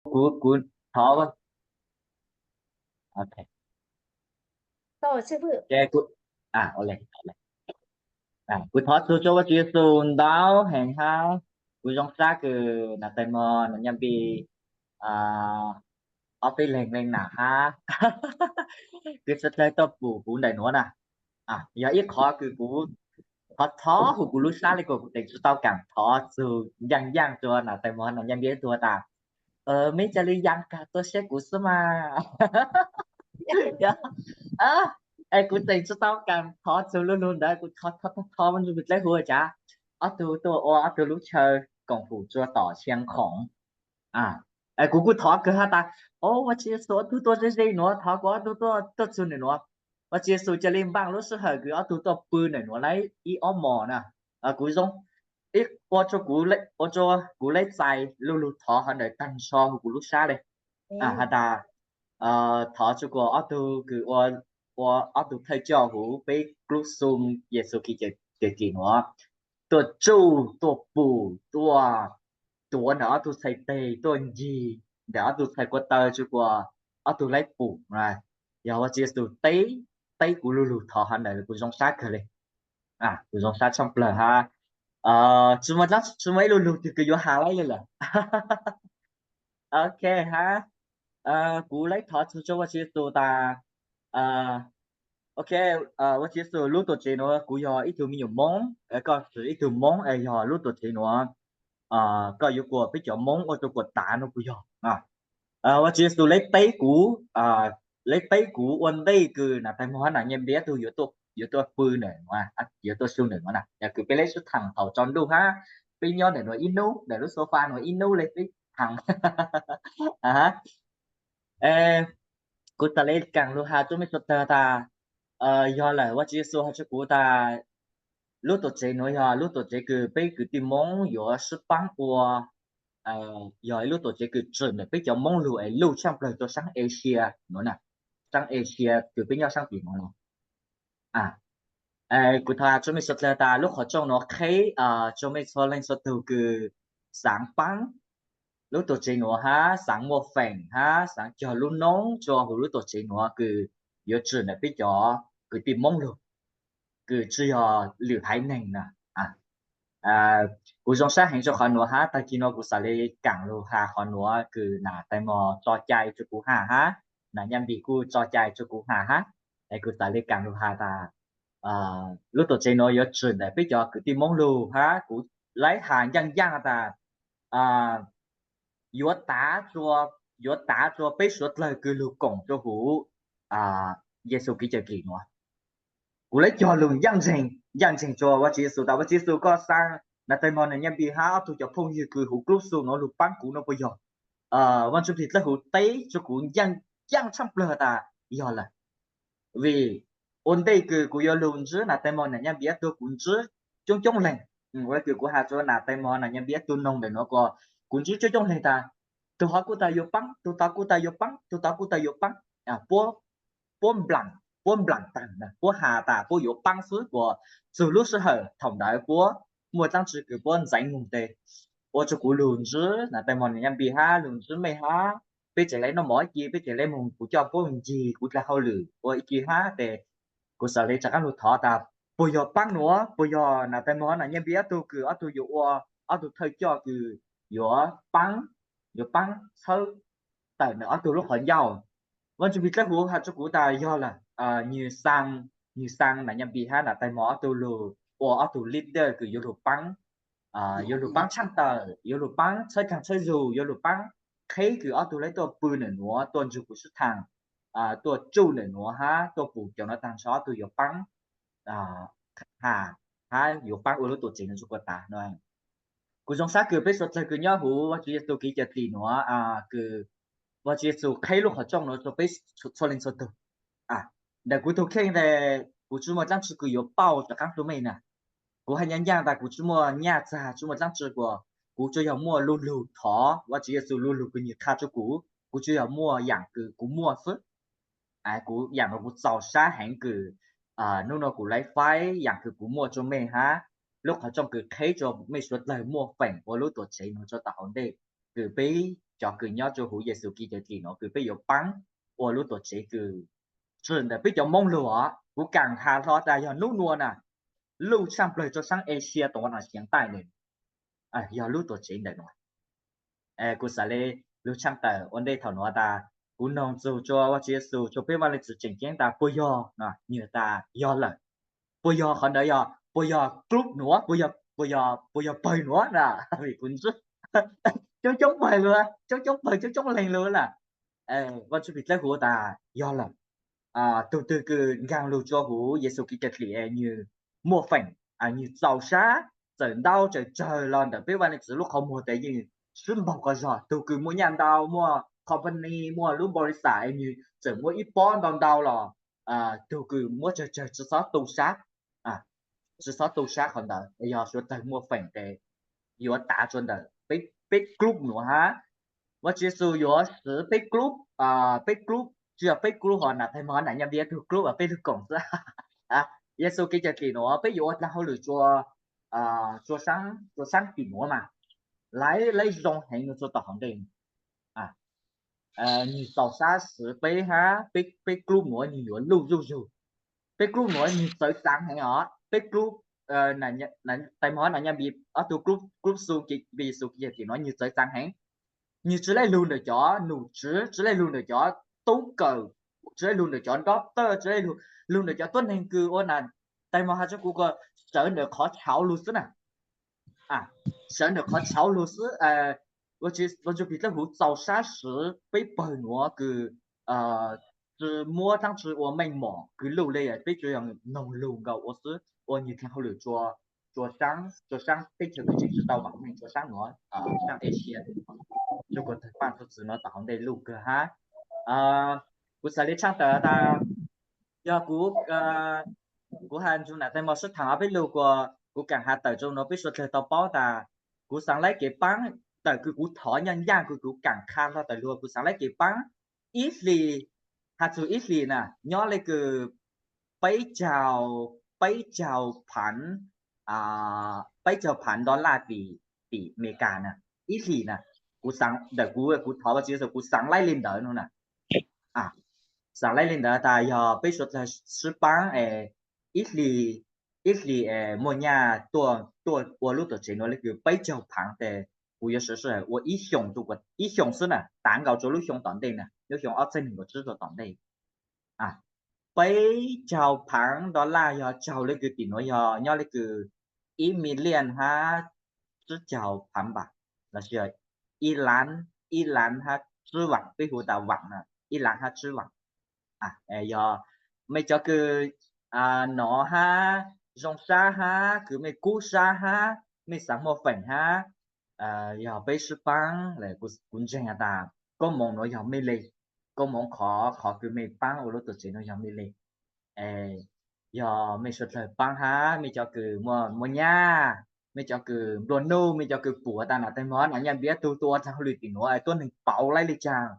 Kuv, kuv thov, ok, kuv thov txug rua Vajtswv Yexus ntau heev hab, kuv zoo sab kws nas tais mog nas nyaj npis ob peb leeg leej nam hab kws suav dlawg tuaj pum kuv ntawm nuav na. Yog ib qhov kws kuv thov thov huv kuv lub sab le kuas kuv tseem tsi tau kaam thov txug nyaaj nyaaj rua nas tais mog nas nyaj npis tug tas, meb ca le yaa kag tuaj saib kuv xwb mas. Es kuv tseem tsi tau kaam thov txug lu lug ntawd, kuv thov thov thov Vaajtswv dleb huv cav ob tug tuaj ua ob tug lub chaw koom fum rua tom Xia Khoom. Kuv kuj thov kawg has tas, o Vajtswv Yexus, ob tug tuaj ze ze nuav, thov kuas ob tug tuaj txug nwm nuav. Vajtswv Yexus ca le npaaj lub sij hawm kws ob tug tuaj pw nwm nuav lawm ib ob mos na. Kuv zoo, ib ua rua kuv, ua rua kuv le txais lu lug thov hov ntawm taag nrho huv kuv lub sab le has tas, thov rua kuas ob tug kws ua ob tug thawj coj huv peb klub Zoom Yexus Khetos Cawm Dim nuav tuaj tsuj, tuaj pum, tuaj tuav ntawm ob tug txhais teg, tuaj ncig ntawm ob tug txhais ko taw rua kuas ob tug le pum na. Yog Vajtswv Yexus teb, teb kuv lu lug thov hov ntawd kuv zoo sab kawg le. Kuv zoo sab tshaaj plawg hab. Tsi muaj ib lu lug twg kws yuav has laib le lawm. Ok hab, kuv le thov txug rua Vajtswv Yexus tas, ok, Vajtswv Yexus, lub tuam tsev nuav kuv yog ib tug me nyuam Moob, koj siv ib tug Moob es yog lub tuam tsev nuav koj yuav kuas peb cov Moob ua rua kuas tav nuav puas yog? Vajtswv Yexus le teb kuv, le teb kuv ua ntej kws nas tais mog hab nas nyaj npis ob tug yuav tuaj pw ntawm nuav, yuav tuaj su ntawm nuav na, yog kws peb le sib thaam thaum tsaus ntuj hab peb nyob ntawm nuav ib nub, ntawm lub sofa nuav ib nub le peb thaam. Kuv txhad le kaam lug has rua mej suav dlawg tas, yog lawm Vajtswv Yexus has rua kuv tas, lub tuam tsev nuav yog lub tuam tsev kws peb kwv tij Moob yuav sib paab ua, yog ib lub tuam tsev kws tsim ntawm peb cov Moob lug es luj tshaaj plawg rua saab Asia nuav na, saab Asia kws peb nyob saab tim nuav na. Kuv thov has rua mej suav dlawg tas lub qhov rooj nuav qheb rua mej txhua leej txhua tug kws xaav paab lub tuam tsev nuav hab xaav muaj feem hab xaav cog lub noob rua huv lub tuam tsev nuav kws yuav tsim ntawm peb cov kwv tij Moob lug kws tsi yog lwm haiv neeg na. Kuv zoo sab heev rua qhov nuav hab, taag kis nuav kuv xaav le kaam lug has qhov nuav kws nas tais mog tso cai rua kuv has hab, nas nyaj npis kuj tso cai rua kuv has hab. Es kuv xaav le kaam lug has tas, lub tuam tsev nuav yuav tsim ntawm peb cov kwv tij Moob lug hab kuv le has ncaaj ncaaj tas, yuav tav, yuav tav rua peb suav dlawg kws lug koom rua huv Yexus Khetos Cawm Dim nuav. Kuv le cog lug ncaaj nceeg, ncaaj nceeg rua Vajtswv Yexus tas, Vajtswv Yexus, koj xa nas tais mog nas nyaj npis hab ob tug cov phooj ywg kws huv klub Zoom nuav lug paab kuv nuav puas yog? Vaajtswv Plig dlawb huv teb rua kuv ncaaj ncaaj tshaaj plawg tas yog lawm. Vim ua ntej kws kuv yuav lug ntsib nas tais mog nas nyaj npis ob tug kuv ntsib coob coob leeg, ua kws kuv has rua nas tais mog nas nyaj npis ob tug noog ntawm nuav kuas kuv ntsib coob coob leeg tas, tug hov kuj tas yuav paab, tug tod kuj tas yuav paab, tug tod kuj tas yuav paab, puab nplaam, puab nplaam taag, puab has tas puab yuav paab xwb kuas txug lub sij hawm thaum ntawd puab muaj dlaab tsi kws puab ntxeev moog tes ua rua kuv lug ntsib nas tais mog nas nyaj npis hab lug ntsib mej hab, peb tseem le noj mov ib ce, peb tseem le moog, kuv coj puab ncig kuv dlaag hauj lwm ua ib ce hab tes kuv xaav le rov qaab lug thov tas puas yog paab nuav, puas yog nas tais mog nas nyaj npis ob tug kws ob tug yuav ua ob tug thawj coj kws yuav paab, yuav paab txhawb tawm ntawm ob tug lub qhov ncauj. Vaajtswv Plig dlawb huv has rua kuv tas yog lawm, nwg xaa, nwg xaa nas nyaj npis hab nas tais mog ob tug lug ua ob tug leader kws yuav lug paab, yuav lug paab tshaaj tawm, yuav lug paab txhawb caag txhawb zug, yuav lug paab qheb kws ob tug le tuaj pw ntawm nuav, tuaj nrug kuv sib thaam, tuaj tsuj ntawm nuav hab tuaj pum cov nuav taag nrho ob tug yuav paab has hab yuav paab ua lub tuam tsev nuav rua kuas tav no. Kuv zoo sab kws peb suav dlawg kws nyob huv Vajtswv Yexus Khetos Cawm Dim nuav kws Vajtswv Yexus qheb lub qhov rooj nuav rua peb txhua leej txhua tug. Ntawm kuv tug kheej tes kuv tsi muaj dlaab tsi kws yuav pauj rov qaab rua mej na. Kuv has nyaaj nyaaj tas kuv tsi muaj nyaj txag, tsi muaj dlaab tsi kuas kuv tsuas yog muaj lu lug thov Vajtswv Yexus lu lug kws nwg qha rua kuv, kuv tsuas yog muaj yaam kws kuv muaj xwb. Kuv yaam nuav kuv txaus sab heev kws nub nuav kuv le faib yaam kws kuv muaj rua mej hab lub qhov rooj kws qheb rua mej suav dlawg muaj feem ua lub tuam tsev nuav rua tom hauv ntej kws peb cov kws nyob rua huv Yexus Kis cov dlim nuav kws peb yuav paab ua lub tuam tsev kws tsi ntawm peb cov Moob lug os. Kuv kaam has hlo tas yog nub nua na, luj tshaaj plawg rua saab Asia tuam nuav xeev taij ntawm, yog lub tuam tsev ntawm nuav. Kuv xaav le lug tshaaj tawm ua ntej thaum nuav tas, kuv noog txug rua Vaajtswv Yexus, rua peb Vaaj Leej Txiv tseem ceeb tas puas yog, nwg tas yog lawm. Puas yog qhov ntawd yog, puas yog group nuav, puas yog, puas yog pawg nuav na? Vim kuv ntsib coob coob pawg lug, coob coob pawg, coob coob leeg lug lawm. Vaaj Tswv Pim Dlawb hu tas yog lawm. Tug twg kws nkaag lug rua huv Yexus Kis cov dlim es nwg muaj feem, nwg txaus sab, txawm ntau txawm tsawg los ntawm peb Vaaj Leej Txiv lub qhov muag tes yeej sib npaug quas zog. Tug kws muaj nyaj ntau, muaj company, muaj lub npaum li xav es nwg txawm muaj ib pob ntau ntau los, tug kws muab tsawg tsawg tsi xob tu sab, tsi xob tu sab qhov ntawd. Yog suav dlawg muaj feem tes yuav tav rua ntawm peb group nuav hab. Vaajtswv Yexus yuav siv peb group, peb group, tsi yog peb group ho na, tag mo na nyaj npiab tug group peb lug koom xwb. Yexus Kis cov dlim nuav peb yuav ua dlaag hauj lwm rua saab tim nuav mas, lawv zoo heev rua tom hauv ntej. Nwg txaus sab siv peb hab, peb group nuav nwg yuav luj zuj zug. Peb group nuav nwg txawv txaav heev os. Peb group, tag mo na nyaj npiab ob tug group, group Yexus Kis cov dlim nuav nwg txawv txaav heev. Nwg tsi laij lug ntawm cov num tswv, tsi laij lug ntawm cov tub kawm, tsi laij lug ntawm cov doctor, tsi laij lug ntawm cov tuab neeg kws ua na, tag mo has rua kuv ko, sawv ntawm qhov tshauv lug xwb na. Sawv ntawm qhov tshauv lug xwb. Vaajtswv Pim Dlawb huv txaus sab siv peb pawg nuav kws tsi muab dlaab tsi ua meej mom kws luj le, peb tsuas yog noog lug nkaus ua xwb, ua nwg dlaag hauj lwm rua, rua saab teb chaws kws tseem tsi tau vaam meej, rua saab nuav, saab Asia, rua kuas tawg paaj tug txwv nuav tom hauv ntej luj kawg hab. Kuv xaav le tshaaj tawm tas, yog kuv, kuv has nrug nam tag mo sib thaam ob peb lug kuas kuv kaam has tawm rua nuav peb suav dlawg tau paub tas, kuv xaav laib kev paab tawm kws kuv thov nyaaj ncaaj kws kuv kaam qha hlo tawm lug, kuv xaav laib kev paab ib hlis, has txug ib hlis na, nyob le kws peb caug, peb caug phaav, peb caug phaav dollar tim, tim Amelikas na, ib hlis na. Kuv xaav, ntawm kuv, kuv thov Vaajtswv Yexus kuv xaav laib le ntawd no na. Xaav laib le ntawd tas yog peb suav dlawg sib paab es ib hlis, ib hlis es muaj nyaj tuaj, tuaj ua lub tuam tsev nuav le kws peb caug phaav tes kuv yuav sawv sij hawm ua ib xyoos, ib xyoos xwb na, tav nkaus rua lub xyoo tom ntej na, lub xyoo ob txhiab neeg nkaum tsib rua tom ntej. Peb caug phaav dollar yog tsaug le kws tim nuav yog nyob le kws ib million hab tsib caug phaav npaam, los sis ib lab, ib lab hab tsib vaam, peb hu tas vaam na, ib lab hab tsib vaam. Yog mej cov kws nov hab zoo sab hab kws mej kub sab hab mej xaav muaj feem hab, yog peb sib paab, kuv ntseeg tas koob moov nuav yog mej le, koob moov qhov, qhov kws mej paab ua lub tuam tsev nuav yog mej le. Yog mej suav dlawg paab hab mej cov kws muaj, muaj nyaj, mej cov kws nplua nuj, mej cov kws puam tas nam tag mo nam nyaj npiab tug tuaj ua dlaag hauj lwm tim nuav, tuab neeg pauv laib le caag,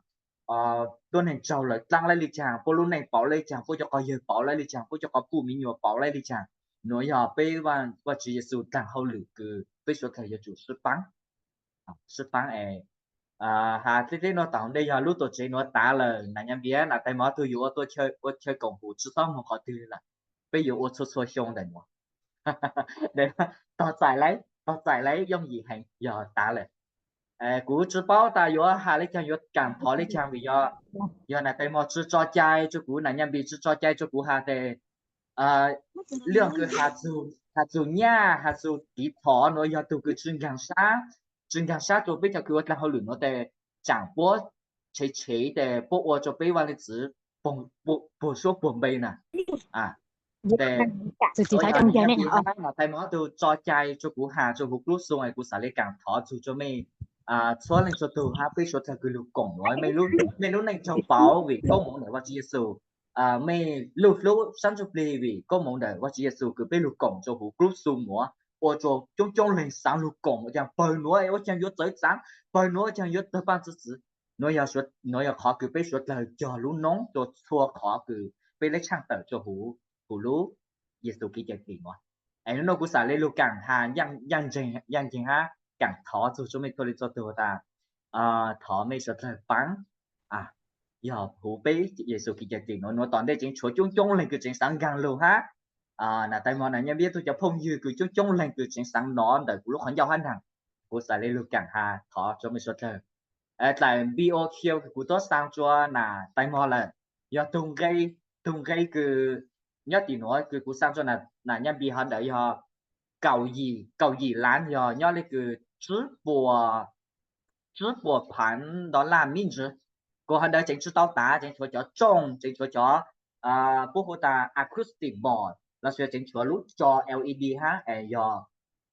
tuab neeg tsaug lawm dlaab laib le caag, puab lub neej pauv laib le caag, puab cov quas yawg pauv laib le caag, puab cov quas puj miv nyuas pauv laib le caag, nuav yog peb Vaajtswv Yexus dlaag hauj lwm kws peb suav dlawg yuav tsum sib paab, sib paab es has dleb dleb nuav tom ntej yog lub tuam tsev nuav tav lawm, nam nyaj npiab nam tag mo tug yuav ua, ua chaw koom hum tsi xob moog qhov twg lawm, peb yuav ua txhua txhua xyoo ntawm nuav. Tog txais laib, tog txais laib yooj yim heev yog tav lawm. Kuv tsi paub tas yuav has le caag, yuav kaam thov le caag vim yog, yog nam tag mo tsi tso cai rua kuv, nam nyaj npiab tsi tso cai rua kuv has tes, leej kws has txug nyaj, has txug tiv thov nuav yog tug kws tsi nkaag sab, tsi nkaag sab rua peb cov kws ua dlaag hauj lwm nuav tes, tsaam puab tshev tshev tes puab ua rua peb Vaaj Leej Txiv puag suab puag npe na. Tes nam tag mo tug tso cai rua kuv has rua huv group Zoom es kuv xaav le kaam thov txug rua mej txhua leej txhua tug hab peb suav dlawg kws lug koom nuav, mej lub neej raug pauv vim koob moov ntawm Vaajtswv Yexus, mej lub hlub sab ntsuj plig vim koob moov ntawm Vaajtswv Yexus kws peb lug koom rua huv group Zoom nuav, ua rua coob coob leeg xaav lug koom, ua caag pawg nuav ua caag yuav txawv txaav, pawg nuav ua caag yuav tawg paaj txwv txwv. Nuav yog, nuav yog qhov kws peb suav dlawg cog lub noob rua txhua qhov kws peb le tshaaj tawm rua huv, huv lub Yexus Kis cov dlim nuav. Es nub nua kuv xaav le lug kaam has yaaj nceeg hab kaam thov txug rua mej txhua leej txhua tug tas, thov mej suav dlawg paab. Yog huv peb Yexus Khetos cov tim nuav, nuav tom ntej tseev tshuav coob coob leej kws tseev xaav nkaag lug hab. Nam Tais Mog, Nam Nyaj Npib tug cov phooj ywg kws coob coob leej kws tseev xaav nov ntawm kuv lub qhov ncauj hab naag, kuv xaav le lug kaam has thov rua mej suav dlawg. Dlaim video kuv tuab xaa rua Nam Tais Mog lawm, yog tug nqe, tug nqe kws nyob tim nuav kws kuv xaa rua Nam Nyaj Npib hov ntawd yog kaum yim laav, yog nyob le kws tsib puas, tsib puas phaav dollar mib ntswv. Kuv hov ntawd tseev tsi tau tav, tseev tshuav cov tsooj, tseev tshuav cov, puab hu tas acoustic board lossis tseev tshuav lub tso L E D hab, es yog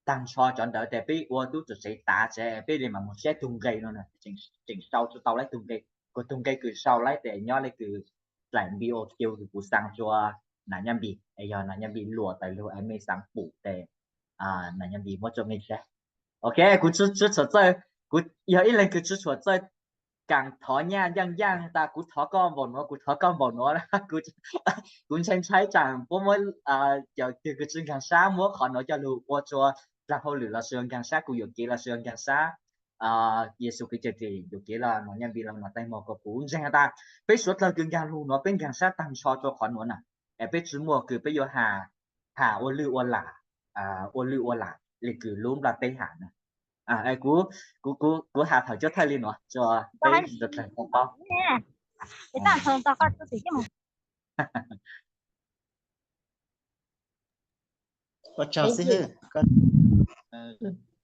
taag nrho cov ntawd tes peb ua tub txawm tsev tav tsev, peb le maam moog saib tug nqe no, tseem sau tsi tau lawm tug nqe. Kuv tug nqe kws sau lawm tes nyob le kws dlaim video kws kuv xaa rua Nam Nyaj Npib, es yog Nam Nyaj Npib luam tawm lug es mej xaav pum tes Nam Nyaj Npib muab rua mej saib. Ok, kuv tsi tshua txawj, kuv yog ib leeg kws tsi tshua txawj kaam thov nyaj nyaaj nyaaj tas kuv thov koj npaum nuav, kuv thov koj npaum nuav. Kuv ntshai ntshai tsaam puab muab cov twg kws tsi nkaag sab muab qhov nuav coj lug ua rua dlaag hauj lwm lossis nkaag sab kuv yuam kev lossis nkaag sab Yexus Khetos cov tim yuam kev los Nam Nyaj Npib los Nam Tais Mog, kuv ntseeg has tas peb suav dlawg kws nkaag lug nuav peb nkaag sab taag nrho rua qhov nuav na. Es peb tsi muaj kws peb yuav has, has ua lwj ua lam, ua lwj ua lam le kws lub nplaj teb has na. Kuv, kuv has thaum cuab thawj le nuav rua peb suav dlawg paub. Ua tsaug xib hwb, koj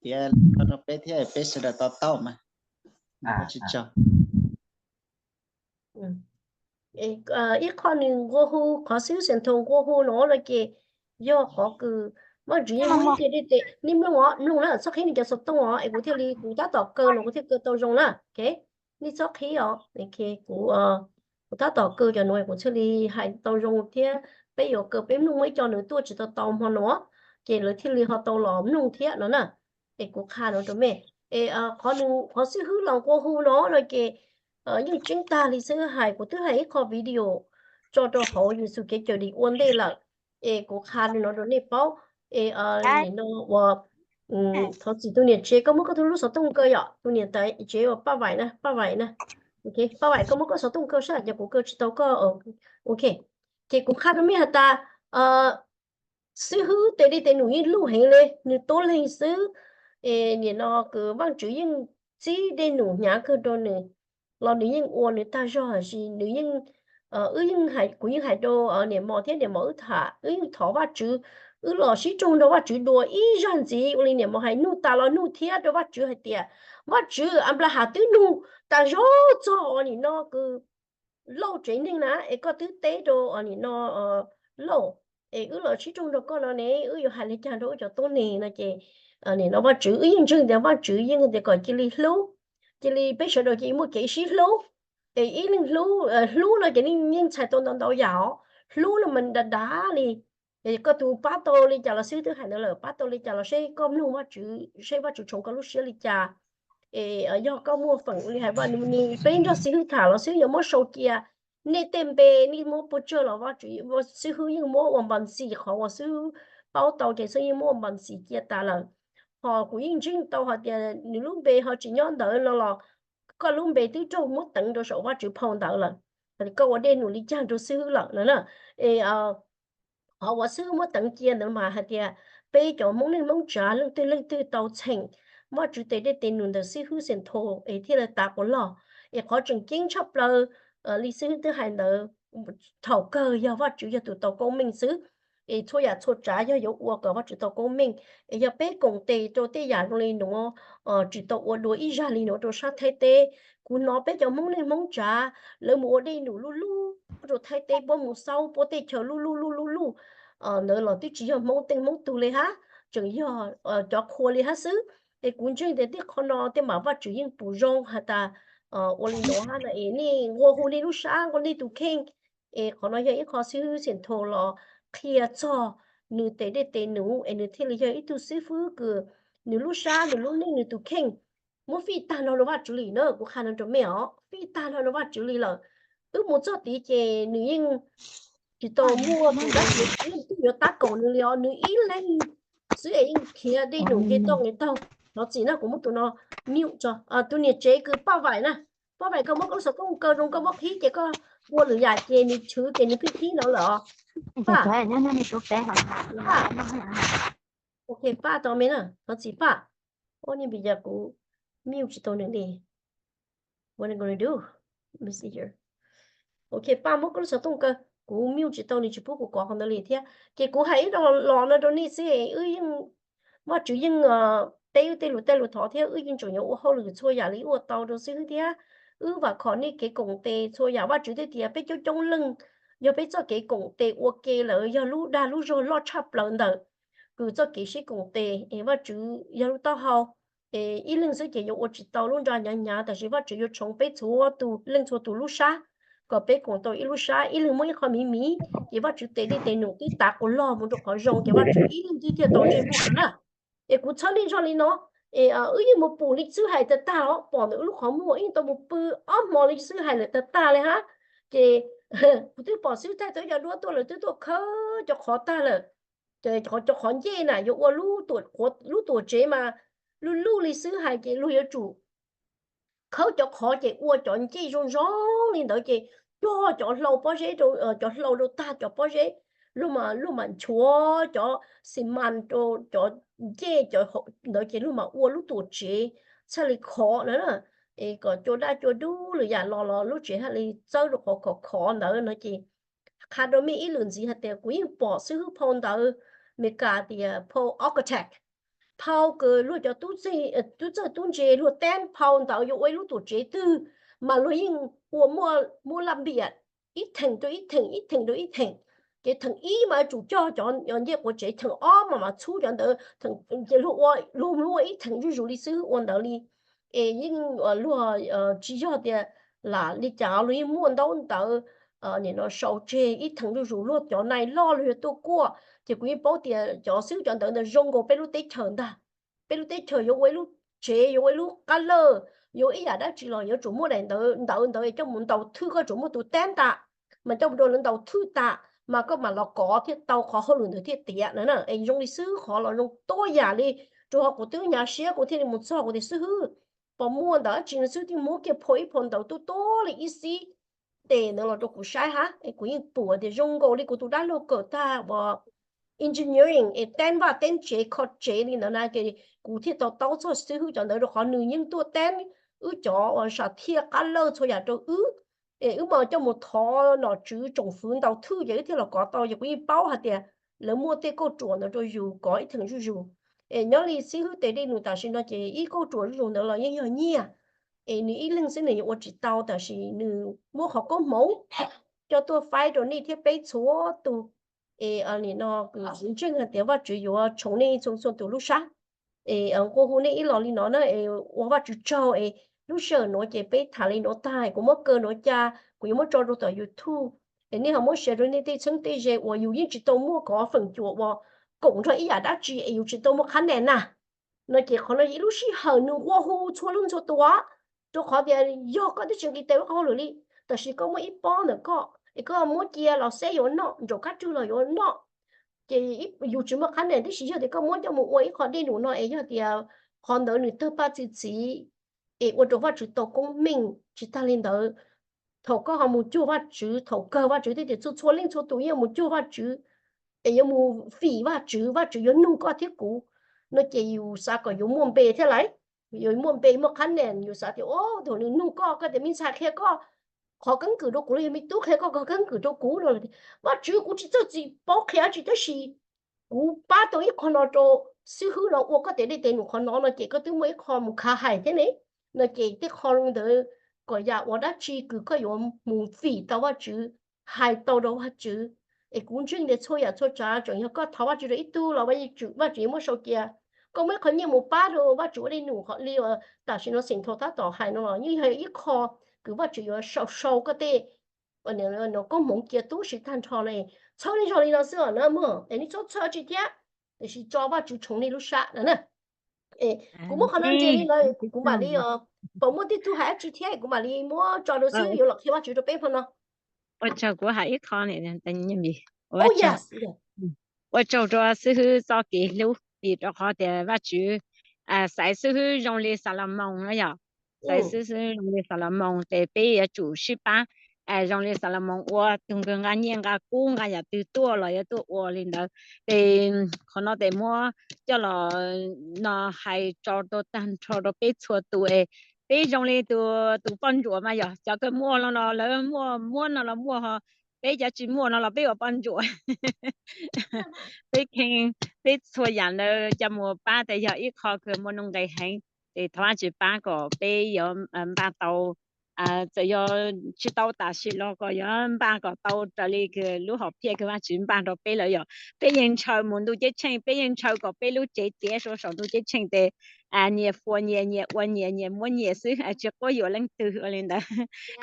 piav koj rau peb thiab peb sawv daws to taub mas. Ib qho nws nqua hu, qhov xib hwb Xeem Thoo nqua hu no no ces yog qhov kws Vaajtswv yeej muaj ib txhia dej tes, nej mloog os, mloog na, txhob qhib nws cov xov tooj os, es kuv thiaj li, kuv tab tom kaw no kuv thiaj kaw tau zoo na. Nej txhob qhib os, kuv, kuv tab tom kaw cov nuav kuv thiaj li hais tau zoo thiab peb yuav kaw peb mloog muaj ib co nws tuaj tsis tau tau hmo no, ces lawv thiaj li ho tau los mloog thiab no na. Es kuv qha no rau mej, es qhov nws, qhov xib hwb los nqua hu no no ces yeej tseeb tag li xib hwb hais, kuv twb hais ib qho video tso rau hauv Yexus Kev Cawm Dim ua ntej lawm, es kuv qha li no rau nej paub. Es nim no uas thov txim tus niam tsev, koj muab koj tus lub xov tooj kaw yom, tus niam tais tsev uas Paj Vaim na, Paj Vaim na. Paj Vaim, koj muab koj xov tooj kaw sab, ces kuv kaw tsis tau koj. Ok, ces kuv qha rau mej has tas xib hwb tes dej tes num yeej luj heev li, nws tuab leeg xwb. Es nim no kws Vaajtswv yeej txib dej num hnyav kawg rau nws, los nws yeej ua nws tag zog, tab sis nws yeej, wb yeej, kuv yeej hais rau niam mos thiab niam mos wb tham, wb yeej thov Vaajtswv, wb los sib raug nrog Vaajtswv dua ib zag ntxiv, ua li niam mos hais nug tas los nug thiab rau Vaajtswv hais tias, Vaajtswv, Anplas Has twb nug tas zog txog nim no kws Lauj tsev neeg na, es koj twb teb rau nim no Lauj, es wb los sib raug nrog koj no ne, wb yuav hais li cas rau wb cov tuab neeg no ces nim no Vaajtswv, wb yeej ntseeg tias Vaajtswv yeej tias kom cia li hlub, cia li peb sawv daws cia li muaj kev sib hlub. Es ib leeg hlub, hlub no ces yeej txhais tau ntau ntau yam os. Hlub no mas dav dav li, koj tus pab tau li cas los xib hwb twb hais ntawd lawm, pab tau li cas los seb koj mloog Vaajtswv, seb Vaajtswv tshoov koj lub siab li cas. Es yog koj muaj feem li hais, peb nrog xib hwb tham los xib hwb yuav muab sau cia. Nej tej npe nej muab puas tsawg los Vaajtswv, xib hwb yeej muab ua npa ntxis, qhov uas xib hwb paub tau ces xib hwb yeej muab ua npa ntxis cia tas lawm. Ho kuv yeej ntseeg tau hais tias nws lub npe ho tsis nyob ntawd no los koj lub npe twb raug muab teev rau saum Vaajtswv phau ntawv lawm, koj ua dej num li cas rau xib hwb lawm no na. Es qhov uas xib hwb muab teev cia ntawd mas hais tias peb cov Hmoob neej Hmoob tsav leej twg leej twg tau txheem Vajtswv tes dej tes num ntawm xib hwb Xeem Thoo es thiaj li tav quas log. Es qhov tseem ceeb tshaj plaws li xib hwb twb hais ntawd, thaum kawg yog Vajtswv yog tus tau koob meej xwb. Es txhua yam txhua tsav yog yuav ua kom Vajtswv tau koob meej. Es yog peb koom tes rau tej yam zoo li nuav, tsis tau ua dua ib zaj li nuav rau sab Thaib teb. Kuv hnov peb cov Hmoob neej Hmoob tsav lawv mus ua dej num luj luj rau Thaib teb, puab mus xauj puab tej chaw luj luj luj luj luj ntawd los twb tsis yog Hmoob teej Hmoob tug li hab, tseem yog cov qhua li hab xwb. Es kuv ntseeg tias tej qhov no tej mas Vajtswv yeej pum zoo has tas ua li nuav hab na, es nej nqua hu nej lub sab nqua nej tus kheej. Es qhov no yog ib qho xib hwb Xeem Thoo los qhia txog nws tes dej tes num es nws thiaj li yog ib tug xib hwb kws nws lub sab nws lub neej nws tus kheej muab fij tag nrho rau Vajtswv li na. Kuv qha no rau mej os, fij tag nrho rau Vajtswv li lawm. Wb mus txog tid ces nws yeej tsis tau muaj tus dab tsi yeej twb yuav tab kaum nws li os, nws ib leeg xwb es yeej khiav dej num nce toj nqes taug. Thov txim na, kuv muab tus no mute tso. Tus niam tsev kws Paj Vaim na, Paj Vaim koj muab koj lub xov tooj kaw zoo, koj muab qhib ces koj ua lwm yam ces nws chwv ces nws pheej qhib no lawm os. Paj, ok, Paj tau me na, thov txim Paj. Ua niag vim yog kuv mute tsis tau nws li. What I'm gonna do? Let me see here. Ok, Paj muab koj lub xov tooj kaw, kuv mute tsis tau, nws tsis pub kuv kov qhov ntawd li thiab. Ces kuv hais ib lo no rau nej xwb, wb yeej, Vajtswv yeej teb wb tej lus tej lus thov thiab wb yeej tseem yuav ua hauj lwm txhua yam li ua tau rau xwb thiab. Wb vam khom nej kev koom tes txhua yam. Vajtswv twb tias peb coob coob leej, yog peb txoj kev koom tes ua ke lawm yog lub dag lub zog loj tshaj plaws ntawm kws txoj kev sib koom tes es Vajtswv yog lub taub hau. Es ib leeg xwb ces yuav ua tsis tau, lub nra hnyav hnyav, tab sis Vajtswv yuav tshoov peb txhua tus leej txhua tus lub sab kom peb koom tau ib lub sab, ib leeg muaj ib qho miv miv ces Vajtswv tes dej tes num twb tav quas log mus rau qhov zoo ces Vajtswv ib leeg twb thiaj tau ntsej muag na. Es kuv txhawb nej zog li no, es wb yeej mus pum li xwb hais tag tag os, pom ntawm wb lub qhov muag wb yeej tau mus pw ob hmo li xwb hais lawm tag tag li hab. Ces kuv twb pom xwb thaij tau cov duab tuaj, lawv twb tuaj khawb cov qhov tag lawm. Ces cov qhov ncej na yuav ua lub tuam tsev mas luj luj li xwb hais ces luag yuav tsum khawb cov qhov ces ua cov ncej zoo zoo li ntawd ces cog cov hlau pob zeb, cov hlau rau tag cov pob zeb, luag mam, luag mam nchuav cov xi mas rau cov ncej ntawd ces luag mam ua lub tuam tsev txhaj li khov na. Es kom cua daj cua dub lwm yam los los lub tsev haj li txawb rau qhov khov khov ntawd no ces qha rau mej ib lwm ntxiv hais tias kuv yeej pom xib hwb phau ntawv Meskas tias phau architect, phau kws luag cov tub txawj tub ntse luag teeb phau ntawv yuav ua ib lub tuam tsev twg mas luag yeej ua muaj laj npiam ib theem rau ib theem, ib theem rau ib theem. Ces theem ib mas yuav tsum cog cov ncej quav tsev, theem ob mas mam txhub cov ntawd, ces luag ua, luag ua ib theem zuj zus li xwb ua ntawd li. Es yeej luag tsis yog tias lam li cas, luag yeej muaj ntaub ntawv nim no sau tseg ib theem zuj zus, luag cov nais loj luag yuav tuaj kuaj. Ces kuv yeej paub tias cov xib hwb cov ntawv ntawd zoo nkaus peb lub teb chaws ntag. Peb lub teb chaws yuav ua ib lub tsev, yuav ua ib lub qab lawj, yuav ib yam dab tsi los yuav tsum muaj daim ntawv, ntawv ntawd coj mus ntaus thwj, koj tsum muaj tus teeb tas mas coj mus rau lawv ntaus thwj tas mas koj mam los kov thiaj tau, qhov hauj lwm ntawd thiaj tiav na. Es zoo li xwb qhov los zoo tuab yam li. Rau qhov kuv twb hnyav siab kuv thiaj li mus txog kuv tias xib hwb, pom muaj ntawv dab tsi no xwb, thiaj muab kiag phau ib phau ntawv tuab tuab li ib xib tes ntawd los rau kuv saib hab. Es kuv yeej pum tias zoo nkaus li kuv tus dab laug kawm tag uas engineering es teeb vaj teeb tsev kho tsev li ntawd na, ces kuv thiaj tau taub txog xib hwb cov ntawd rau qhov nws yeej tuaj teeb wb cov uas sam thiaj qab lawj txhua yam rau wb. Es wb mam coj mus thov nom tswv tsoom fwv ntaus thwj ces wb thiaj los kov tau. Ces kuv yeej paub hais tias lawv muaj tej kauj ruam ntawd rau yus kov ib theem zuj zus. Es nyob li xib hwb tes dej num tam sim no ces ib kauj ruam zuj zus ntawd los yeej yog nyiaj. Es nws ib leeg xwb nws yuav ua tsis tau, tab sis nws muab qhov koob hmoov coj tuaj faib rau nej thiab peb txhua tus. Es nim no kuv ntseeg hais tias Vajtswv yuav tshoov nej txhua txhua tus lub sab. Es nqua hu nej ib los li no na, es ua Vajtswv tsaug. Es lub sij hawm nuav ces peb tham li nuav tag, kuv muab kaw nuav ca, kuv yuav muab tso rau tom YouTube. Es nej ho muab share rau nej tej txheeb tej ze uas yus yeej tsis tau muaj kov feem cuam uas koom nrog ib yam dab tsi es yus tsis tau muaj qhab nen na. No ces qhov no yog ib lub sij hawm nws nqua hu txhua leej txhua tus, rau qhov tias yog koj twb tsis nqis tes ua qhov hauj lwm li, tab sis koj muaj ib pob ntawm koj es koj muab cia los xeb yuav noj, nraum kab rwg los yuav noj. Ces yus tsis muaj qhab nen, tab sis yog tias koj muab coj mus ua ib qho dej num no es yog tias qhov ntawd nws tawg paj txi txiv es ua rau Vajtswv tau koob meej. Tsis tag li ntawd, thaum koj ho mus cuag Vajtswv, thaum kawg Vajtswv thiaj tias txhua txhua leej txhua tus yeej mus cuag Vajtswv es yuav mus fim Vajtswv, Vajtswv yuav nug koj thiab kuv. No ces yus xav kom yuav muaj npe thiab lauj, yuav muaj npe muaj qhab nen, yus xav tias o, thaum nws nug koj, koj tias me ntxhais qhia koj qhov keeb kwm rau kuv los yog me tub qhia koj qhov keeb kwm rau kuv no, Vajtswv, kuv tsis txawj tsis paub qhia dab tsi, tab sis kuv pab tau ib qho no rau xib hwb no ua koj tes dej tes num qhov no no ces koj twb muaj ib qho mus khav hais thiab ne. No ces tej qho ntawd kom yam ua dab tsi kws koj yuav mus fim tau Vajtswv, hais tau rau Vajtswv. Es kuv ntseeg tias txhua yam txhua tsav tseem yog koj thov Vajtswv rau ib tug los Vajtswv yuav muab sau cia. Koj muaj ib qho nyiaj mus pab rau Vajtswv ua dej num li tam sim no Xeem Thau tab tom hais no los yeej yog ib qho kws Vajtswv yuav sau sau koj tej koob hmoov cia tub si tag nrho na. Txhawb nej zog li no xwb os na mog, es nej txhob txhawj dab tsi thiab, tiam sis tso Vajtswv tshoov nej lub sab na. Kuv muab qhov no ntses li no, kuv mam li, pom muaj tej tug hais dab tsi thiab kuv mam li muab tso rau xib hwb yuav los qhia Vajtswv rau peb hmo no. Ua tsaug, kuv hais ib qho, ua tsaug rau xib hwb txoj kev hlub vim rau qhov tias Vajtswv xaiv xib hwb zoo li Xas Los Moos no yog, xaiv xib hwb zoo li Xas Los Moos ces peb yuav tsum sib pab zoo li Xas Los Moos ua, tus kws nqa nyiaj nqa kub nqa yam twg tuaj los yuav tuaj ua li ntawd. Ces qhov no ces muab coj los no hais tso rau tag nrho rau peb txhua tus es peb zoo li tus, tus poj ntsuam mas yog cov kws muaj no los lawv muaj, muab no los muaj, peb cov tsis muaj no los peb ua poj ntsuam. Peb kheej, peb txhua yam ntawd coj mus pab ces yog ib qho kws muaj nuj nqis heev. Ces thov Vajtswv pab kom peb yuav npaj tau, txawm yog tsis tau tam sim los kom yuav npaj kom tau raws li kws lub hom phiaj kws Vajtswv npaj rau peb lawm yog peb yeej ntshaw mus ntuj ceeb tsheej, peb yeej ntshaw kom peb lub tsev tiav saum ntuj ceeb tsheej ces nyias fuas nyias, nyias ua nyias, nyias muab nyias xwb, tsis quab yuam leej twg ua li ntawd.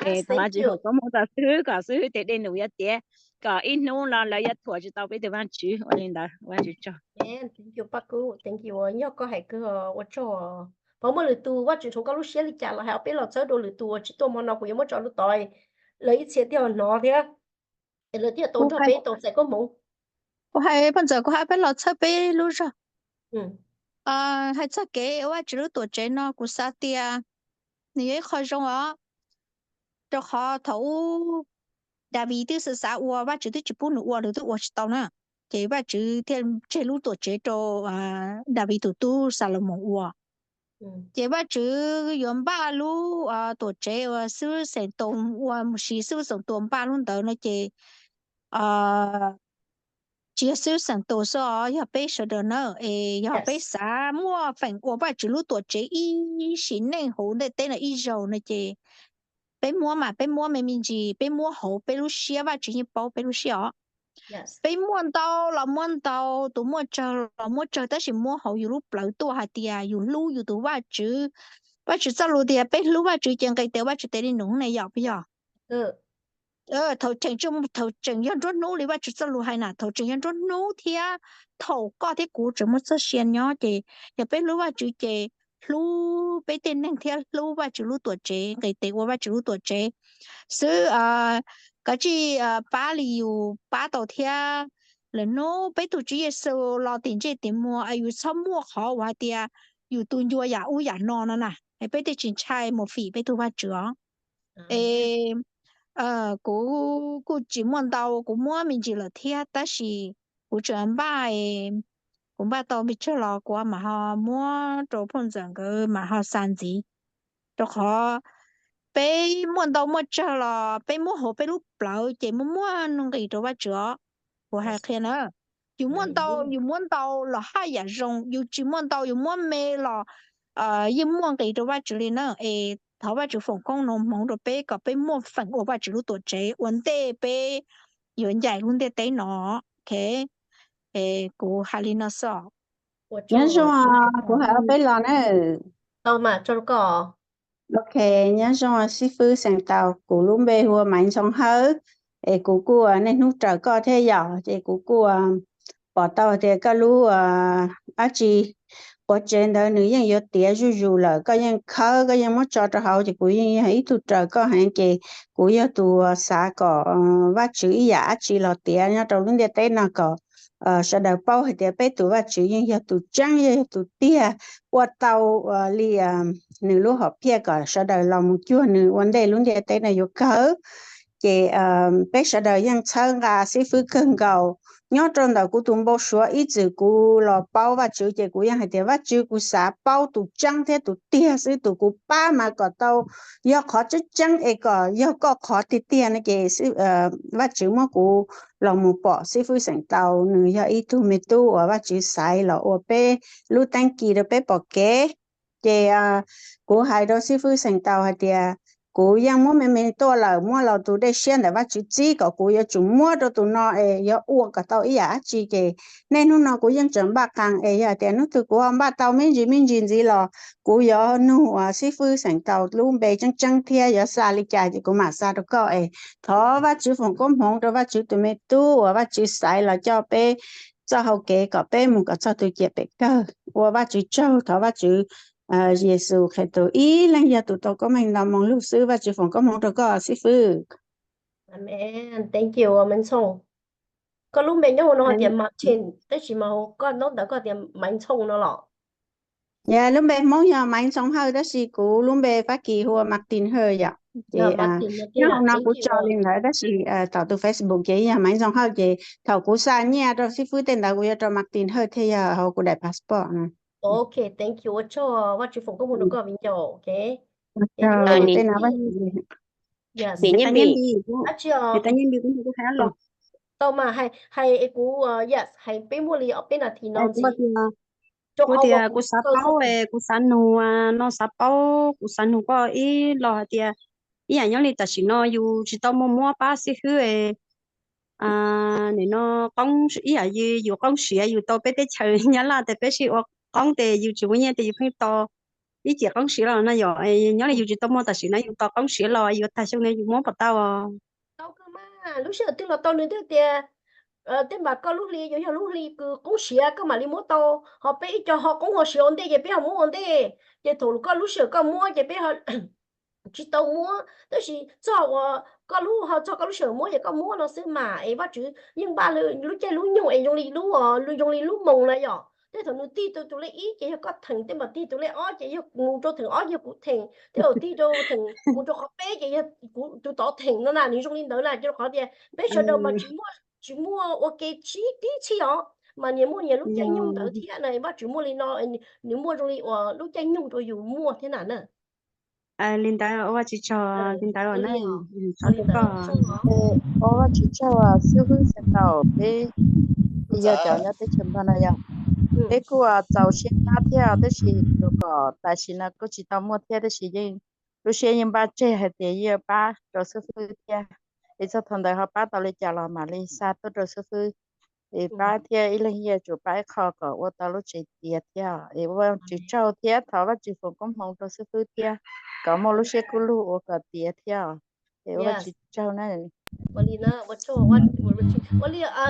Es thov Vajtswv foom koob hmoov rau xib hwb kom xib hwb tej dej num yuav tiav, kom ib hnub no lawv yuav thuam tsis tau peb tus Vajtswv ua li ntawd. Vajtswv tsaug. Thank you, Paj Kub, thank you, nyob koj hais kawg ua tsaug. Puas muaj lwm tus Vajtswv tshoov koj lub siab li cas los hais ob peb lo txawb rau lwm tus uas tsis tuaj hmo no kuv yuav muab tso rau tod, lawv ib txhia thiaj hnov thiab, lawv thiaj tau nrog peb tau txais koob hmoov. Kuv hais poj ntxawm, kuv hais peb los txhawb peb lub zog. Hais txog kev ua Vajtswv lub tuam tsev no kuv xav tias nws yog ib qho zoo os, rau qhov thaum ub Daviv twb xav xav ua, Vajtswv twb tsis pub nws ua, nws twb ua tsis tau na. Ces Vajtswv thiaj tseg lub tuam tsev rau Daviv tus tub Xas Los Moos ua. Ces Vajtswv yuav npaj lub tuam tsev uas xib hwb xeem tus ua, mus siv xib hwb xeem tus npaj lub ntawd no ces tsis yog xib hwb xeem tus xwb os, yog peb sawv daws na. Es yog peb xav muaj feem ua Vajtswv lub tuam tsev ib sim neej hauv ntiaj teb no ib zaug no ces peb muab mas peb muab me me ntsis, peb muab hauv peb lub siab, Vajtswv yeej paub peb lub siab os. Peb muaj ntau los muab ntau, tus muaj tsawg los muab tsawg, tab sis muab hauv yus lub plawv tuaj hais tias yus hlub yus tus Vajtswv. Vajtswv txoj lus tias peb hlub Vajtswv ces nqis tes ua Vajtswv tes li nus ne, yog puas yog? Thaum tseem, thaum tseem yog nruab hnub li Vajtswv txoj lus hais na, thaum tseem yog nruab hnub thiab thaum koj thiab kuv tseem muaj txoj sia nyob ces yog peb hlub Vajtswv ces hlub peb tej neeg thiab hlub Vajtswv lub tuam tsev, nqis tes ua Vajtswv lub tuam tsev xwb. Kav tsij pab li yus pab tau thiab. Lwm hnub peb tus Tswv Yexus los tim ntsej tim muag es yus txhob muaj qhov uas hais tias yus tus ncua yam ub yam no no na, es peb thiaj tsis ntshai mus fim peb tus Vajtswv os. Es kuv kuj tsis muaj ntau, kuv muab me ntsis lawm thiab, tab sis kuv tseem npaj, kuv npaj tau me tsawg los kuv mam ho muab rau phauj ntxawm nkawd mam ho xa ntxiv. Rau qhov peb muaj ntau muaj tsawg los peb muab hauv peb lub plawv ces muaj muaj nuj nqis rau Vajtswv os. Kuv hais qhia na, yus muaj ntau, yus muab ntau los haj yam zoo, yus tsis muaj ntau yus muab me los yeej muaj nqis rau Vajtswv li na. Es thov Vajtswv foom koob hmoov rau peb kom peb muaj feem ua Vajtswv lub tuam tsev ua ntej peb yuav ncaim lub ntiaj teb no. Ok, kuv hais li no xwb. Nyob zoo, kuv hais ob peb los na. Ok, nyob zoo xib fwb xeem tau, kuv lub npe hu ua Maiv Ntxhoo Hawb, es kuv kuj niaj hnub raws koj thiab yom, ces kuv kuj pom tau tias koj lub dab tsi quav tsev ntawd nws yeej yuav tiav zuj zus lawm, koj yeej khawb, koj yeej muab tso rau hauv, ces kuv yeej yog ib tug raws koj heev, ces kuv yog tus xav kom Vajtswv ib yam dab tsi los tiav nyob rau lub ntiaj teb no kom sawv daws paub hais tias peb tus Vajtswv yeej yog tus tseeb, yeej yog tus tiag, ua tau li nws lub hom phiaj kom sawv daws los mus cuag nws ua ntej lub ntiaj teb no yuav kawg. Ces peb sawv daws yeej txhawb nqa xib fwb kawg nkaus. Nyob rau ntawm kuv tus npau suav ib txwm kuv los paub Vajtswv ces kuv yeej hais tias Vajtswv, kuv xav paub tus tseeb thiab tus tiag xwb, tus kuv pab mas kom tau yog qhov tseeb tseeb es kom yog koj qhov tiag tiag no ces Vajtswv muab kuv los mus pom xib fwb xeem tau, nws yog ib tug me tub uas Vajtswv xaiv los ua peb lub teeb ci rau peb pom kev. Ces kuv hais rau xib fwb xeem tau hais tias kuv yeej muab me me tuaj lawm, muab los tus dej siab ntawm Vajtswv txib kom kuv yuav tsum muab rau tus no es yuav ua kom tau ib yam dab tsi, ces niaj hnub no kuv yeej tseem npaj qee es yog tias hnub twg kuv ho npaj tau me ntsis me ntsis ntxiv los kuv yuav nug uas xib fwb xeem tau lub npe tseeb tseeb thiab yuav xa li cas ces kuv mam xa rau koj es thov Vajtswv foom koob hmoov rau Vajtswv tus me tub uas Vajtswv xaiv los coj peb txoj hau kev kom peb mus kom txog tus ciam pem kawg. Ua Vajtswv tsaug, thov Vajtswv, Yexus Khetos ib leeg yog tus tau koob meej nto moo lug xwb. Vajtswv foom koob hmoov rau koj xib fwb. Amen. Thank you, Maiv Ntxhoo. Koj lub npe nyob hauv no hais tias Martin, tab sis mas hauv koj ntaub ntawv koj tias Maiv Ntxhoo no los? Lub npe Hmoob yog Maiv Ntxoo Hawj, tab sis kuv lub npe Fab Kis hu ua Martin Hawj yom. Ces nyob hauv no kuv tso li ntawd, tab sis tom tus Facebook ces yog Maiv Ntxoo Hawj, ces thaum kuv xa nyiaj rau xib fwb tej ntawd kuv yuav rau Martin Hawj thiaj yog hauv kuv daim passport no. Ok, thank you, ua tsaug, Vaj Tswv foom koob hmoov rau koj viv ncaus. Ok, Npis, tau mas, hais kuv, yes, hais peb muaj li ob peb nas this no ntxiv. Kuv tias kuv xav paub, kuv xav nug no, xav paub, kuv xav nug koj ib lo hais tias, ib yam nyob li tam sim no yus tsis tau muaj muab pab xib hwb, nim no qoob ib yam yus qoob siav yus tau peb teb chaws Nyab Laj tes peb sib ua qoob tes yus tsis muaj nyiaj tes yus pheej tau ib cim qoob siav los no yom. Nyob li yus tsis tau muaj tam sim no yus tau qoob siav los yuav tag xyoo no yus muab puas tau? Tau kawg mas, lub sij hawm twg los tau, nws twb tias tej npam koj lub hli yuav yog lub hli kws qoob siav koj mam li muab tau, ho peb ib co ho qoob ho siav ua ntej ces peb ho muab ua ntej, ces thaum koj lub sij hawm koj muab ces peb tsis tau muab, tab sis txog uas koj lub, ho txog koj lub sij hawm muab ces koj muab no xwb mas. Es Vaj Tswv yeej npaj lub caij lub nyoog es zoo li lub, zoo li lub moos na yom. Tej thaum nws tig rau tus lej ib ces yog koj theem, tej npam tig tus lej ob ces yog mus rau theem ob yog kuv theem, tej thaum tig rau theem mus rau qhov peb ces yog kuv tus tod theem no na, nws zoo li ntawd na. Ces rau qhov tias peb sawv daws mas tsis muaj, tsis muaj ua ke tib txhij os, mas nyias muaj nyias lub caij nyoog ntawd thiab na. Vaj Tswv muaj li no, nws muaj zoo li uas lub caij nyoog rau yus muaj thiab na. Li ntawd ua Vaj Tswv tsaug, li ntawd na. Ua Vaj Tswv tsaug, xib hwb xav tau peb yog cov nyob teb chaws Nplog no yog, peb kuj txaus siab pab thiab, tab sis tsuas kom tam sim no kuj tsis tau muaj thiab, tab sis yeej lub siab yeej npaj tseg hais tias yeej pab rau xib hwb thiab. Es txog thaum ntawd ho pab tau li cas los mam li xa tuaj rau xib hwb, es pab thiab ib leeg yeej yuav tsum pab ib qho kom ua tau lub tsev tiav thiab. Es ua Vaj Tswv tsaug thiab thov Vaj Tswv foom koob hmoov rau xib hwb thiab, kom muaj lub siab kub lug ua kom tiav thiab. Es ua Vaj Tswv tsaug na. Ua li,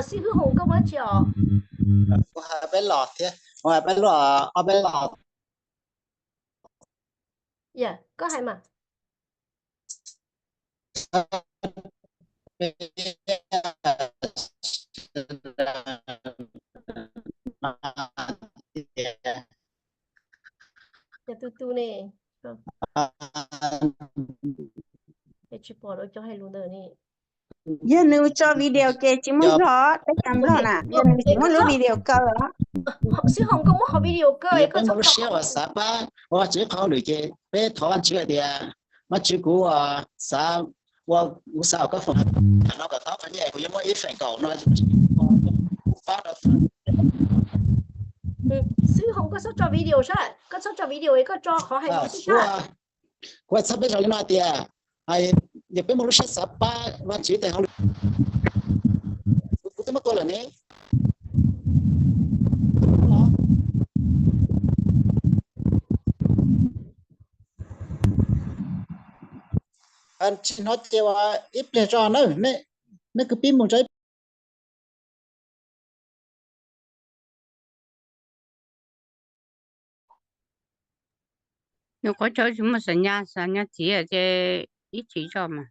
xib hwb Hoos koj muaj dab tsi os? Kuv hais peb los thiab, kuv hais peb los, ob peb los. Koj hais mas. Yog nws tso video ces tsis muaj hlo, teb chaws Nplog na, yog nws tsis muaj lub video kaw os. Xib Hoos, koj muab qhov video kaw, koj txhob lub siab uas xav pab ua Vaj Tswv qhov lwm ces peb thov Vaj Tswv hais tias, Vaj Tswv, kuv xav ua, kuv xav kom koj foom hais no kom tau qhov nyiaj, kuv yuav muab ib feem kaum no pab rau. Xib Hoos, koj txhob tso video saib, koj txhob tso video, koj tso qhov hais no xwb saib. Kuv hais txog peb zoo li no hais tias, yog peb muaj lub siab xav pab Vaj Tswv tes hauj lwm, kuv twb muab tua lawm ne. Tsis hnov ces ua ib pliag tso na, nej kwv pib mus tso ib pliag. Nws qhuav tso tsis muaj xam nyas, xam nyas txiv ces ib chim tso mas.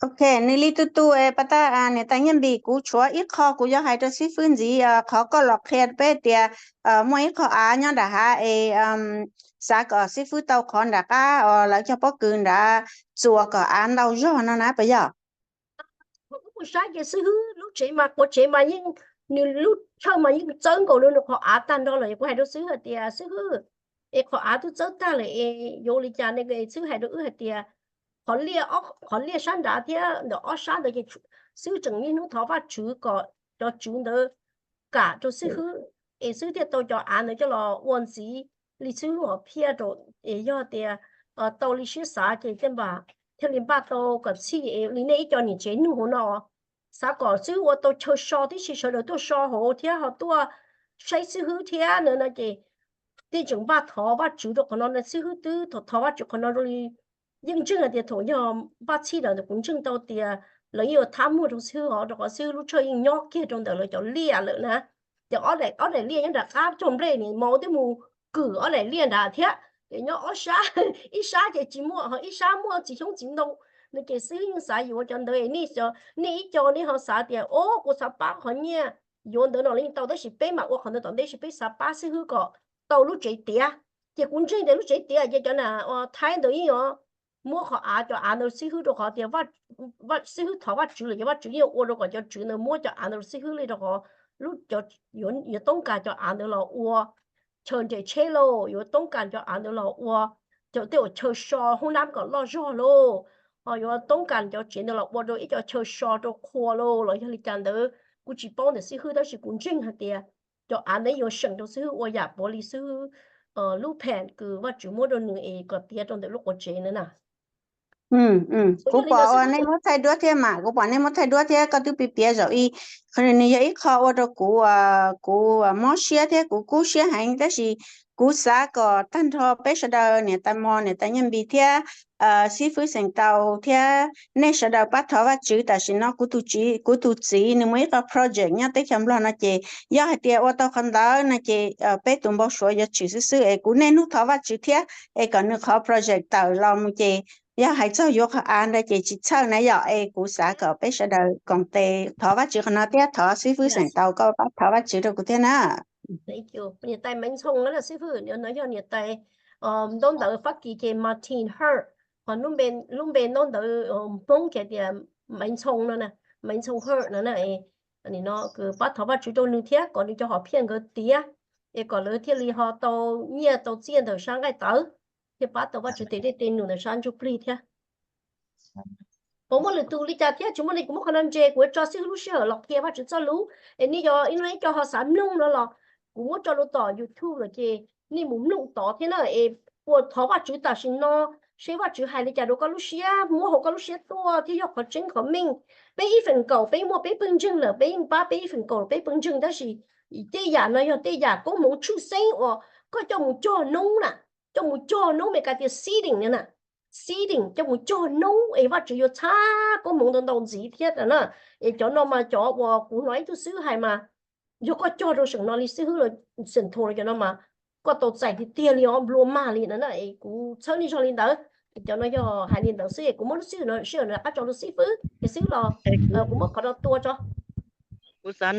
Ok, nws li tu tu, pas tas niam tais Nyiaj Npis, kuv tshuav ib qho kuv yuav hais rau xib fwb ntxiv, qhov koj los qhia peb tias muaj ib qho av nyob nram hav es xav kom xib fwb tau qhov nram qab os, lawv cog pob kws nrad txuas kom av ntau zog no na, puas yog? Kuv mus saib ces xib hwb lub tsev mas, quav tsev mas yeej, nws lub chaw mas yeej txawb nkaus li nws qhov av tag nrho lawm. Kuv hais rau xib hwb hais tias, xib hwb, es qhov av twb txawb tag lawm es yuav ua li cas ne? Xib hwb hais rau wb hais tias, qhov liaj, qhov liaj sab nrad thiab ntawm ob sab ntawd ces xib hwb tseem niaj hnub thov Vaj Tswv kom cov tswv ntawd kam rau xib hwb, es xib hwb thiaj tau cov av ntawd coj los ua ntxiv li xib hwb hom phiaj rau. Es yog tias tau li siab xav ces tej npam thiaj li npaj tau kom txhij es li nej ib co niam tsev nug hauv no, xav kom xib hwb ua tau chaw so tib si, sawv daws tuaj so hauv thiab ho tuaj saib xib hwb thiab no ces thiaj tseem npaj thov Vaj Tswv rau qhov no. Xib hwb twb thov Vaj Tswv qhov no zoo li yeej ntseeg hais tias thaum yog npaj txhij lawm ntawd kuv ntseeg tau tias lawv yeej yuav thab muag rau xib hwb os, rau qhov xib hwb lub tshawj yeej nyob kiag rau ntawm lawv cov liaj lawm na. Ces ob daim liaj nyob nram qab cog nplej ni mas twb mus kwm ob daim liaj nrad thiab. Ces nyob ob sab, ib sab ces tsis muaj, ho ib sab muaj txiv xyoob txiv ntoo no. Ces xib hwb yeej xav yuav cov ntawd. Nej ib co nej ho xav tias, o, kuv xav pab qhov nyiaj, yuav ntawd no los yeej tau, tab sis peb mam ua qhov ntawd tom ntej, tab sis peb xav pab xib hwb kom tau lub tsev tiav. Ces kuv ntseeg tias lub tsev tiav ces cov na Thaib ntawd yeej yuav muab qhov av, cov av ntawd xib hwb rau qhov tias xib hwb thov Vajtswv lawm ces Vajtswv yeej yuav ua rau kom cov tswv ntawd muab cov av ntawd rau xib hwb li rau qhov yuav toob kas cov av ntawd los ua chaw nres tsheb lauj, yuav toob kas cov av ntawd los ua tej uas chaw so hoob nab kom loj zog lauj, ho yuav toob kas cov tsev ntawd los ua rau ib co chaw so rau qhua lauj los yog li cas ntawd kuv tsis paub ntawm xib hwb, tab sis kuv ntseeg hais tias cov av ntawd yuav seem rau xib hwb ua yam puav li xib hwb lub phem kws Vajtswv muab rau nws es kom tiav rau ntawm lub quav tsev ntawd na. Kuv pom uas nej muab thaij duab thiab mas, kuv pom nej muab thaij duab thiab koj twb piav piav zaum ib, nws yog ib qho ua rau kuv, kuv mob siab thiab kuv kub siab heev, tab sis kuv xav kom tag nrho peb sawv daws niam tais mos niam tais Nyiaj Npis thiab xib fwb xeem tau thiab nej sawv daws pab thov Vajtswv. Tam sim no kuv tus txiv, kuv tus txiv nws muaj ib qho project nyob teb chaws Nplog no ces yog hais tias ua tau qhov ntawd no ces peb tus npau suav yuav tshwm xwb xwb es kuv niaj hnub thov Vajtswv thiab es kom nws qhov project tawm los mus ces yog hais txog yuav qhov av ntawd ces tsis txhawj na yom, es kuv xav kom peb sawv daws koom tes thov Vajtswv qhov no thiab thov xib fwb xeem tau koj pab thov Vajtswv rau kuv thiab na. Niam tais Maiv Ntxhoo no xib fwb, no yog niam tais ntaub ntawv Fab Kis ces Martine Hurt, ho lub npe ntaub ntawv Hmoob ces tias Maiv Ntxhoo no, Maiv Ntxhoo Hurt no na. No kws pab thov Vajtswv rau nws thiab kom nws cov hom phiaj nkawd tiav, es kom lawv thiaj li ho tau nyiaj tau txiaj ntawm sab nqaij tawv, thiab pab tau Vajtswv tes dej tes num ntawm sab ntsuj plig thiab. Puas muaj lwm tus li cas thiab? Tsis muaj li, kuv muab qhov no ntse, kuv yuav tso xib hwb lub sij hawm los qhia Vajtswv txoj lus. Es nej yog ib leej twg ho xav mloog no los kuv muab tso rau tom YouTube lawm ces nej mus mloog tod thiab na. Es ua thov Vajtswv tam sim no seb Vajtswv hais li cas rau koj lub siab, muab hauv koj lub siab tuaj thiab yog qhov tseeb qhov meej. Peb ib feem kaum peb muaj peb pawg ntseeg lawm, peb yeej pab peb ib feem kaum peb pawg ntseeg, tab sis tej yam no yog tej yam koob hmoov tshwj xeeb uas koj coj mus cog noob na, coj mus cog noob Meskas tias seeding na, seeding coj mus cog noob es Vajtswv yuav txhab koob hmoov ntau ntau ntxiv thiab na. Es cov no mas cov uas kuv hnov ib tug xib hwb hais mas yog koj cog rau seem no li xib hwb los Central los cov no mas koj tau txais tiag tiag li os, nplua mag li no na. Es kuv txhawb nej zog li ntawd. Cov no yog hais li ntawd xwb es kuv muab lub sij hawm no rov qab tso rau xib fwb es xib fwb los kuv muab qhov no tua tso. Kuv xav